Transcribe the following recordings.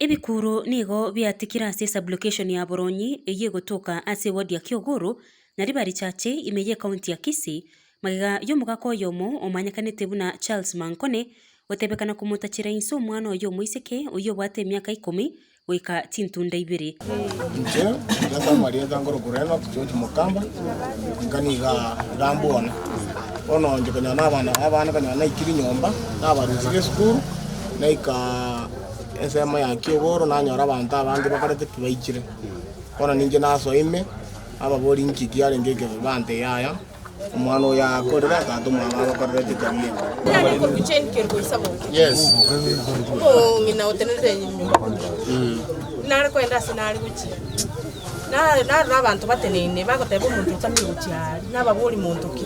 Ebikuro nigo biatikire ase esublocation ya Boronyi eyio egotoka ase eward ya Kiogoro na Ribarichache ime y'ecounty ya Kisii, magega y'omogaka oyomo omanyekanete buna Charles Mankone gotebekana komotachera inse omwana oye omoiseke oyio obwate emiaka ikomi goika chintunda ibere. Inche ase amarieta nkorokwa Enock George Mokamba, inka niga iga mbwone. Bono inche konya na abana abana konya naikire nyomba, nabarusirie esukuru, naika ensemo ya kiogoro nanyora abanto abange bakorete ki baichire. Bono ninche nasoa ime, nababori inki kiarenge ekebe bantebia yaya. Omwana oyo akorire, tata omwabo abakorerete etabia embe. Nare korwa Jane Kerubo Isaboke, omong'ina otenerete nyomba kumi. Nare kogenda ase nare gochia, na- narora abanto bateneine bagoteba omonto otamire gochia aria, nababori monto ki?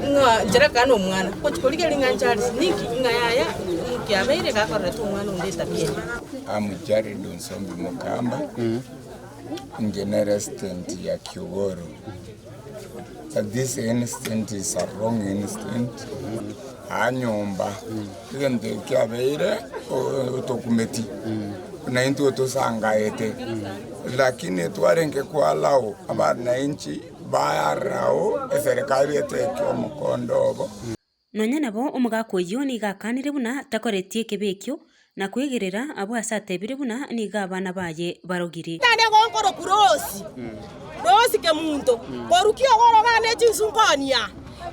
Ng'a nchera kare na omwana, gochia korigereria ng'a Charles ninki? Ng'a yaya nki abeire iga akorerete omwana onde etabia embe. I'm Jared Onsombi Mokamba, inche ne resident ya Kiogoro. But this instant is a wrong instant. Aa nyomba egento eki kiabeire otokumeti na intwe tosangaete lakini twarenge koallow abananchi baarao eserikari eteke omokondo obo. Nonya nabo omogaka oyio nigo akanire buna takoreti ekebe ekio, na kwegerera abwo ase atebire buna nigo abana baye barogire. Naende gonkoroku Rosi, Rosi kemunto, korwa kiogoro gane chinsu nkonia.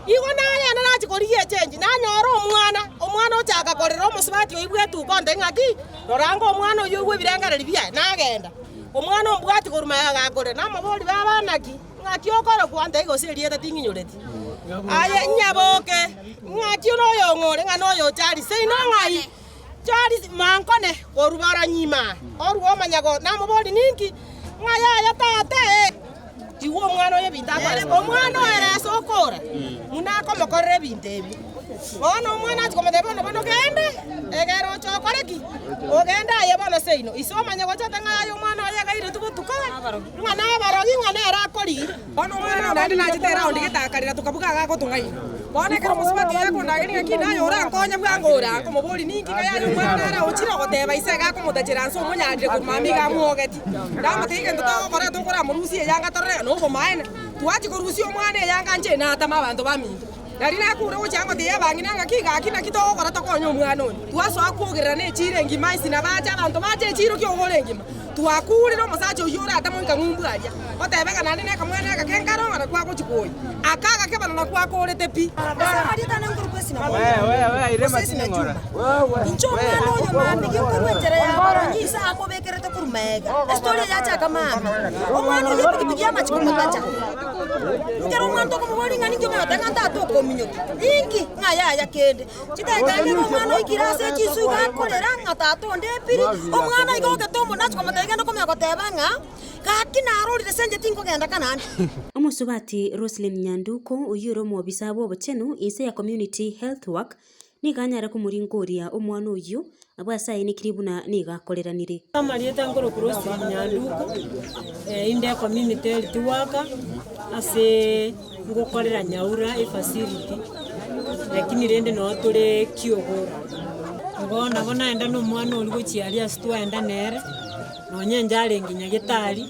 Igo nagenda nachia korigia echenji, nanyora omwana, omwana ochaka korera omosubati oyio bw'etuko onte ng'aki, rora ango omwana oyio oigwe ebirengererio biaye, nagenda. Omwana ombwati korwa magega gakorera, namoboria baba naki? Ng'aki okorokwa? Ntaiga gose erieta ting'inyoreti. Aye nyaboke, ng'aki noyong'o ore ng'a noyo Charles? Seino ng'ai? Charles mankone korwa baranyima orue omanya go namoboria ninki? Ng'a yaya tata ee. Igwa omwana oyo ebinto akore. Omwana oyo ere ase okora buna akomokorera ebinto ebi. Bono omwana achia komotebia bono bono genda, egere oche okore ki? Ogende aye bono seino. Ise omanye gocha ate ng'a aye omwana oye egairetwe botuko, ng'a nabarogi ng'a nere akorigia. Bono omwana oo naende nachete eraundi gete akarera tokabuga iga agotong'aina. Bono ekero omosubati oyo akondageria ng'a ki naye orankonye bwango ore aa nkomoboria ninki ng'a yaya omwana nare aochire ogoteba ise iga akomotachera nse omonyarire korwa mambia iga amwogeti. Ndamotebia egento togokora tokoramorusia eyanga torore ng'a nobomaene. Twachia korusia omwana eyanga nche natama abanto baminto. Nari nakure gochia ngotebia abang'ina ng'aki gaki naki togokora tokonye omwana oyo. Twasoa kwogerera nechiiro engima ase nabache abanto bache echiiro ki'ogoro engima. Twakuurire omosacha oyio oratame goika ng'umbu aria, otebe ng'a naende nekamwana agake nkare ng'a nakwo agochia koyia. Aka agake bono nakwo akoorete pi. Ase amarieta ane nkorokwa esinagogi, gose esinajuma. Inche omwana oyo mambia ginkorwa enchera ya abaronyi ise akobekerete korwa magega. Estori eye yachaka mambia. Omwana oyio epikipiki yamachia komotacha. Ekero omwana tokomoboria ng'a ninki omanyete ng'a tata okominyokia, ninki? Ng'a yaya kende. Chidakika nigo omwana oikire ase chinsu iga akorera ng'a tata onde epiri, omwana iga ogete omonwe achia komotebia genda okomanya goteba ng'a gaki narorire ase inche tinkogenda Kanani. Omosubati Roselyn Nyanduko oyio ore omobisa bw'obochenu inse ya Community Health Work nigo anyare komoringoria omwana oyio abwo ase aenekirie buna nigo akoreranire. Amarieta nkorokwa Roselyn Nyanduko, inde ecommunity health worker ase ngokorera Nyaura efacility, lakini rende noo tore Kiogoro. Igo nabo naenda na omwana oria gochia aria ase twaenda nere, nonye inche arenge nyagetari,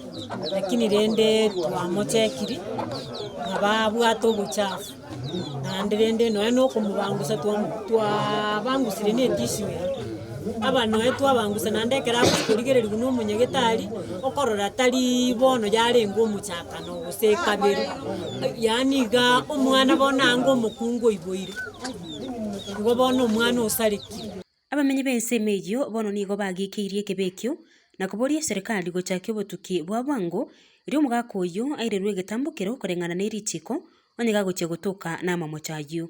lakini rende twamochekiri, nabo abwate obochafu. Naende rende nonya na okomobangusa twabangusire na etissue eye, aba nonya twabangusa naende ekero agochi korigereriwa na omonyagetari, okorora tariiii bono yarenge omochakano gose kabere, yaani igaa omwana bono ange omokungu oiboire, igo bono omwana osarekire. Abamenyi b'ensemo eyio bono nigo bagikeirie ekebe ekio, na koboria eserekari gochakia obotuki bwa bwango, erio omogaka oyio airerwe egetambokero koreng'ana ne richiiko, onye gagochia gotoka namamocho ayio.